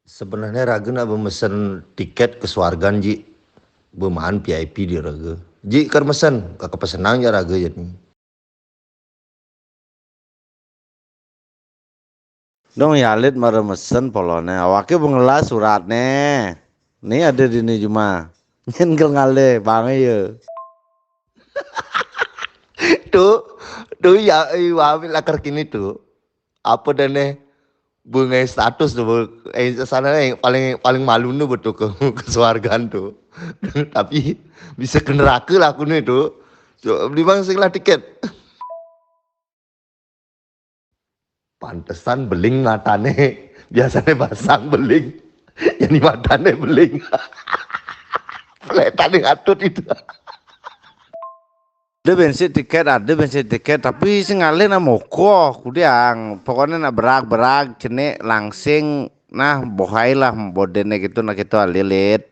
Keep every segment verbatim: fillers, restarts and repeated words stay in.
Sebenarnya raga nak bemesen tiket ke suargan, Ji. Bemaan V I P di raga. Ji, kar mesen, kaka pesenang ja raga jani. Dong yalit mara mesen polone. Awake bengelas suratne. Ni ada dini juma. Nyen kel ngalih, bang ya. Tu, tu ya, i, wami lakar kini tu. Apa dane bungai status tu, bu-, eh, sana yang paling, paling malu tu betul ke, ke suargan tu. Tapi bisa ke neraka lah aku ni tu. So, beli bang sing lah tiket. Pantesan beling matane. Biasanya basang beling. Yang di matane beling. Peletane atut itu. Ada bensin tiket, ada bensin tiket, tapi sing ngalih nak mokoh, kudiang. Pokoknya nak berag-berag, cenik, langsing, nah, bohai lah, bodene gitu, nah gitu, alilit.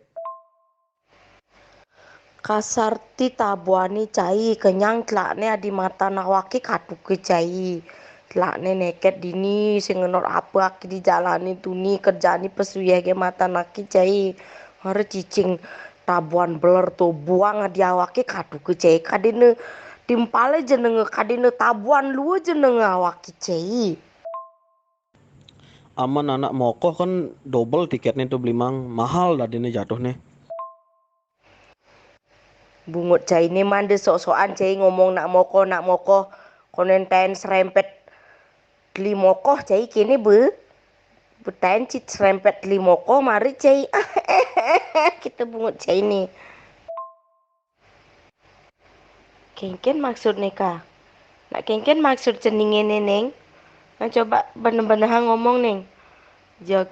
Kasarti tabuane cai, kenyang telakne adi matan awake katuke cai. Telakne neket dini, sing ngenot apa ake dijalani tuni, kerjane pesuyeh ge matan ake cai. Mara cicing tabuan beler to buang adi awake katuke cai. Kadene timpale jenenge, kadene tabuan lua jenenge awake cai. Aman anak mokoh kan dobel tiketne tu beli mang, mahal dadine jatuhne. Bungut cai ne mande sok-sokan cai ngomong nak mokoh, nak mokoh. Konen tain serempet teli mokoh cai kene be. Betain cit serempet teli mokoh mari cai. Kita bungut cai ne. Kengken maksudne ka? Nak kengken maksud ceninge ne, Neng? Nah, coba bener-bener ngomong, Neng. Jag.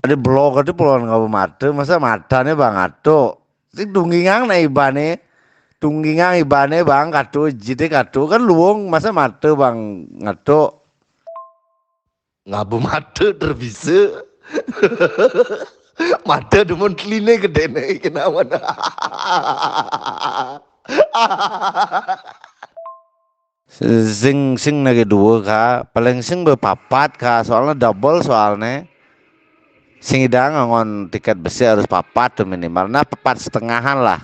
Ada blog ada pulon ngapa mata, masa matane bang atuk. Sing tunggingang na ibane. Tunggingang ibane bang katu, jite katu. Kan luung masa mata bang ngatuk. Ngaba mata terbisa. Mata demen teline gedene kenawan. Sing, sing nagi dua ka, paling sing bepapat ka, soalnya double soalnya. Sing idang ngon tiket besi harus papat tu minimal. Nah, papat setengahan lah.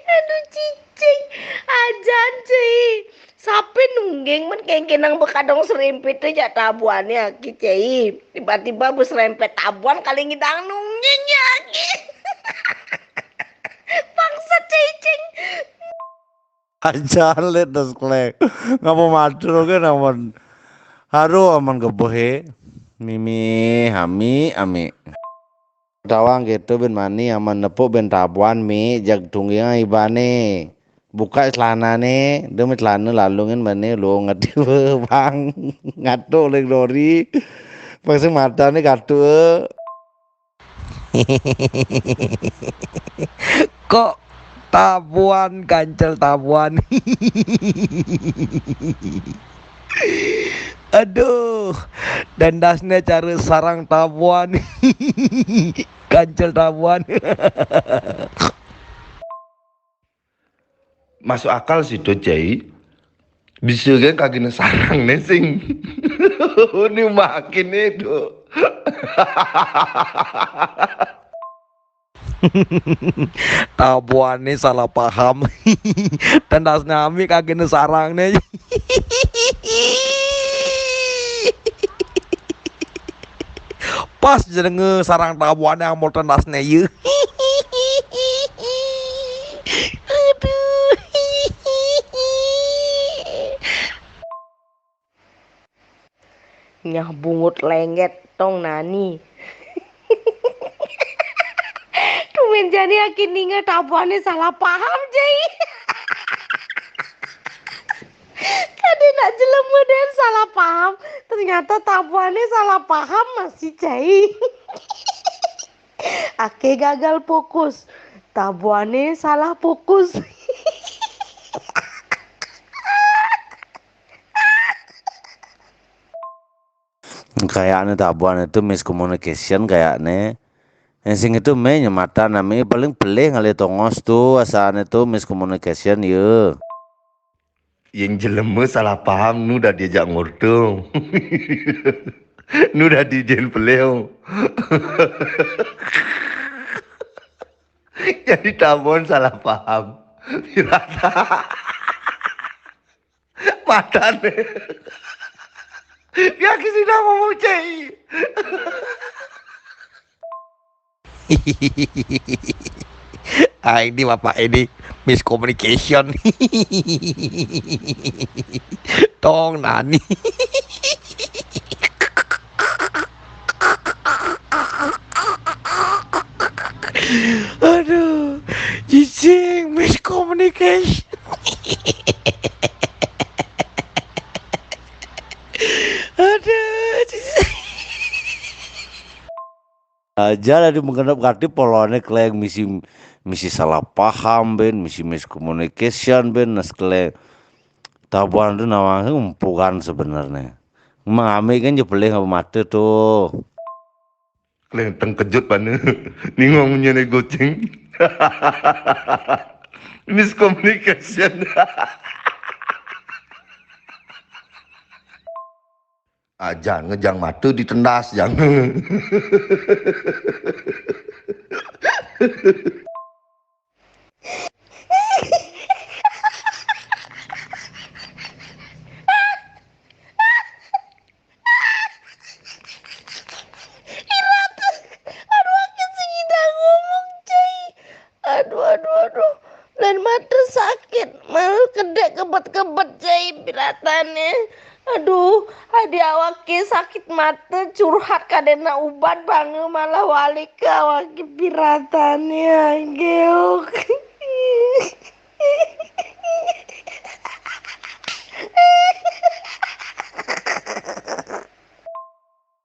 Aduh, cicing. Ajan, cai. Sape nungging men kengkenang bekadong serempet tu jak tabuanne aki, cai. Tiba-tiba beserempet tabuan kali ngidang nungging ya aki. Bangsat, cicing. Ajan let das klek. Ngapa matur ke naman. Haru aman gebehe. Mimi, hami, ami. Tawang gitu ben mani aman nepuk ben tabuan mi jag tunggingang ibane. Buka celanane, demi celana lalungin mani lu ngati bang. Ngatuk lek dori. Pasti matane katuk. Kok tabuan, kancel tabuan. Aduh, dandasnya cara sarang tabuan. Kancel tabuan. Masuk akal sih tu, Cai. Bisa kan kagina sarang ne sing. Ini makin itu. Tabuan ni salah paham. Tendas nami kagina sarang ne. Pas jenenge sarang tabuan yang mau tendas ne ye. Aduh. Nyah bungut lengget tong nani. Tumen jani aki ninga tabuane salah paham, Jai. Kade nak jelema dan salah paham. Ternyata tabuane salah paham masih, Jai. Ake gagal fokus. Tabuane salah fokus. Kayaknya tabuan itu miscommunication kayaknya. Sing itu mé nyematan nami paling pelih ngalih tongos tu, asané tu miscommunication ya. Yang jelema salah paham, nu dah diajak ngurtung. Nu dah dijin pelih. Jadi tabon salah paham. Pirata. Matane. Ya ke sini ngomong cai. Ah, ini bapak ini miscommunication. Tong nani. Aduh, jijing miscommunication. Aduh, jijing. Aja lah di menggenep kati polone keleng misi misi salah paham ben, misi miscommunication ben, nas keleng tabuan tu nawang empukan sebenarnya. Mengami kan je pelih apa mata tu. Keleng tengkejut pane. Ningong punya ni goceng. Miscommunication. Ah, jangan ngejang mata ditendas, jangan. Aduh, aduh, aduh. Lain mata sakit, malah kedek kebet-kebet jai piratane. Aduh, adi awake sakit mata curhat kadena ubat bange malah walik ke awake piratane. Ageok.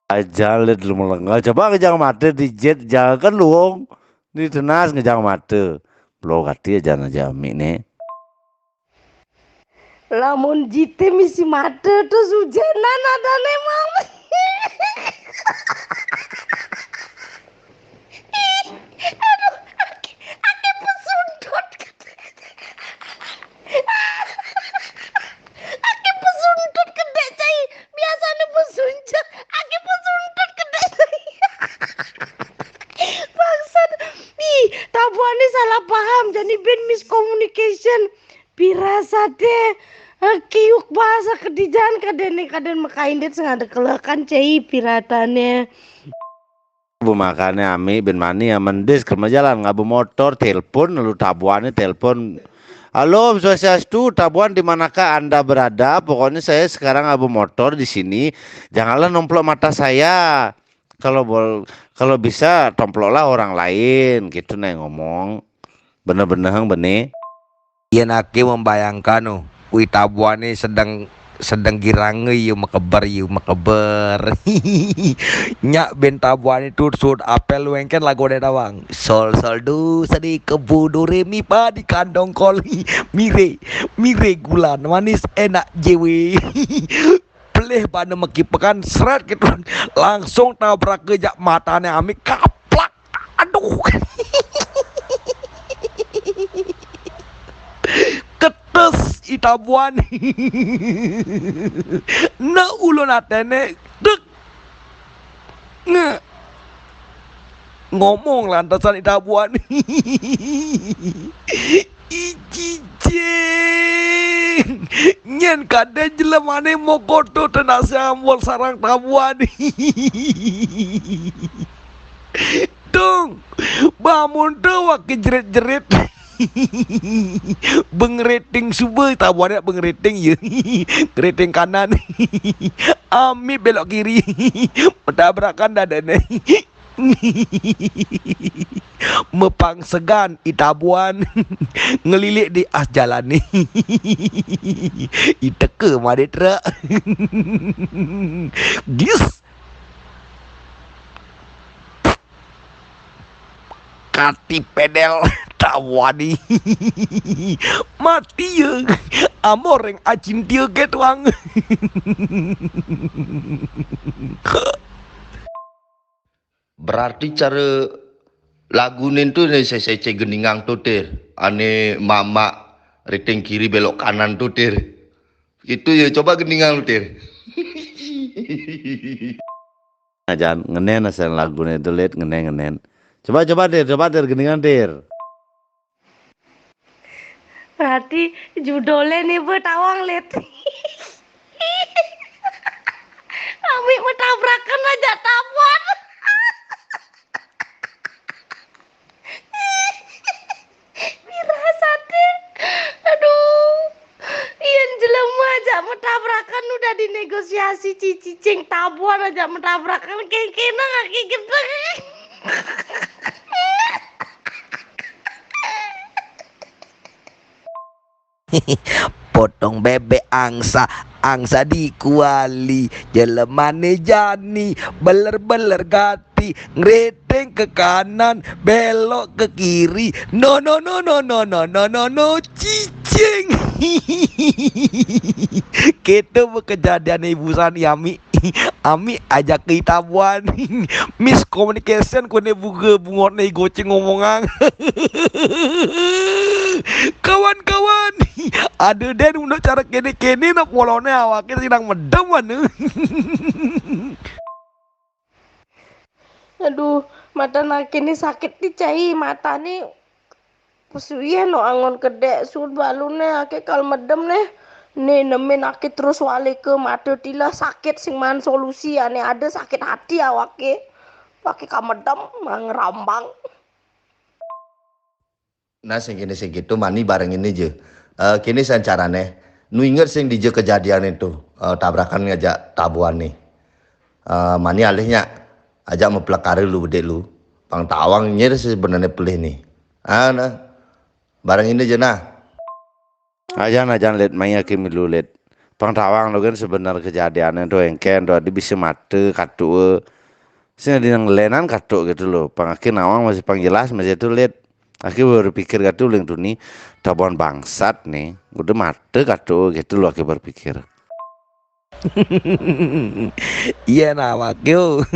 Aja let lu melengah. Coba ngejang mata di jet, jangan kan luong. Di tenas ngejang mata. Lo kati aja aja amik ne. Lamun jite misi mata terus hujanan ada memang. Aduh, ake, ake pesundut. Ake pesundut kedek cai. Biasane pesuncut, ake pesundut kedek cai. Bangsat. Ih, tabuane salah paham, jadi ben miscommunication. Pirasate, eh, kiuk bahasa kedijan kadene kaden makaindet sengada kelekan cai piratane. Bu makane ami bin mani ya mendis ke jalan ngabu motor, telepon lalu tabuane telepon. Halo, Om Swastiastu, tabuan di manakah Anda berada? Pokoknya saya sekarang ngabu motor di sini. Janganlah nomplok mata saya. Kalau bol kalau bisa tomploklah orang lain, gitu nih ngomong. Bener-bener hang bene. Yen ake membayangkan, oh, wih tabuane sedeng sedeng girange yu mekeber yu mekeber. Nyak ben tabuane tu sud apel wengken lagune tawang. Sol sol do sedi kebu do re mi pa di kandong kol. Mire mire gulan manis enak jewe. Pelih bana meki pekan seret gitu. Langsung tabrak ke jak matane amik kaplak. Aduh. Ketes itabuan. Ne ulun atene dek. Nge. Ngomong lantasan itabuan. Ijijing. Nyen kade jelemane mokoto tenase ambol sarang tabuan. Tung, bamun tu wake jerit-jerit. Bengeriting suba tabuane bengeriting ya. Keriting kanan. Ami belok kiri. Tabrakan dadane. Mepang segan itabuan ngelilik di as jalan ni. Iteke made truk. Gis. Kati pedel tawani. Mati ya. Amoreng acintia ke tuang. Berarti cara Lagu nin tu ni sesece geningang tu, Tir. Ane mamak riting kiri belok kanan tu, Tir. Itu ya, coba geningang lu, Tir. Nah, jangan ngenen asal lagu ni tu, Lit, ngenen, ngenen. Coba, coba, Tir, coba, Tir, geningan, Tir. Berarti judulnya nih, Bu, tawang, Lit. Amik metabrakan aja tabuan. Firasatnya. Aduh. Iyan jelema aja metabrakan udah dinegosiasi cicing tabuan aja metabrakan kengkena kaki gedeng. Potong bebek angsa, angsa di kuali, jelemane jani, beler-beler gati, ngeriting ke kanan, belok ke kiri. No, no, no, no, no, no, no, no, no, cicing. Gitu kejadian ibu sani ami. Ami ajak ke tabuan. Miscommunication kone buge bungot ne goceng ngomongan. Kawan-kawan, ada den udah cara kene-kene nak polone awake sinang medem anu. Aduh, mata naki ni sakit ni cai, mata ni pesuian no angon kedek sud balune ake kal medem ne. Ne nemen ake terus wale ke mata tilah sakit sing man solusi ane ada sakit hati awake. Pake ka medem ngerambang. Nah, sing kene sing gitu mani bareng ini je. Eh, kini sancarane. Nu inget sing dije kejadian itu, eh, tabrakan ngajak tabuan nih. Eh, mani alihnya ajak meplekare lu bedek lu. Pang tawang nyir sebenarnya pelih nih. Ah, nah. Bareng ini je nah. Ajan, ajan, Lit, mai aki milu, Lit. Pang tawang lu kan sebenar kejadiannya tu engken tu adi bisa mata katu. Sing adi nang lenan katu gitu loh. Pang aki nawang masih pang jelas masih tu, Lit. Aki berpikir katu ling tu ni tabuan bangsat ni. Udah mata katu gitu loh aki berpikir. Iya nah, wakil.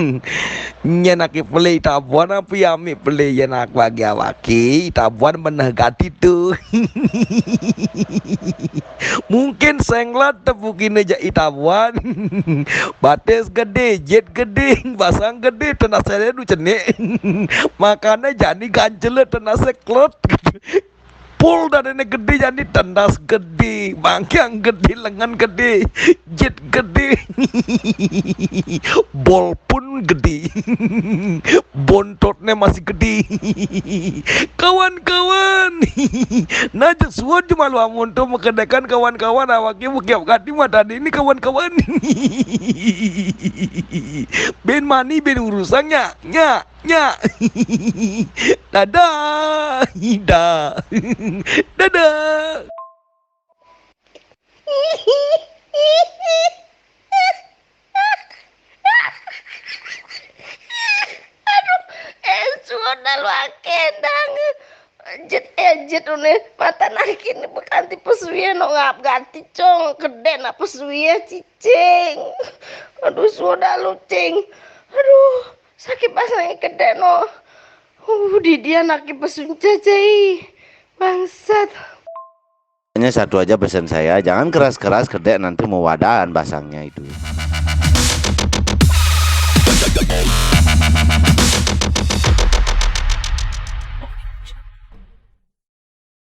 Nyen aki pelih tabuan apa ya ami pelih yen aku bagi awaki tabuan meneh gati tu. Mungkin senglat tepukine jak tabuan. Batis gede, jet gede, basang gede, tenasene du cenik. Makane jani gancele tenase klet. Pul dadene gede jani tendas gede, bangkiang gede, lengan gede, jet gede. Bol pun gede. Bontotne masih gede. Kawan-kawan. Najak suat cuma lu amun tu mekedekan kawan-kawan awake bukiap kati mata ini kawan-kawan. Ben mani ben urusannya. Nya. Nya. Dadah. Ida. Dadah. Aduh, eh, sudah lu akendang. Jet, eh, jet, une mata naki ni bekanti pesuye no ngap ganti cong keden apa pesuye cicing. Aduh, sudah lu cing. Aduh, sakit pasang kedek no. Uh, di dia naki pesunca cai. Bangsat. Hanya satu aja pesan saya, jangan keras-keras kedek nanti mau wadaan basangnya itu.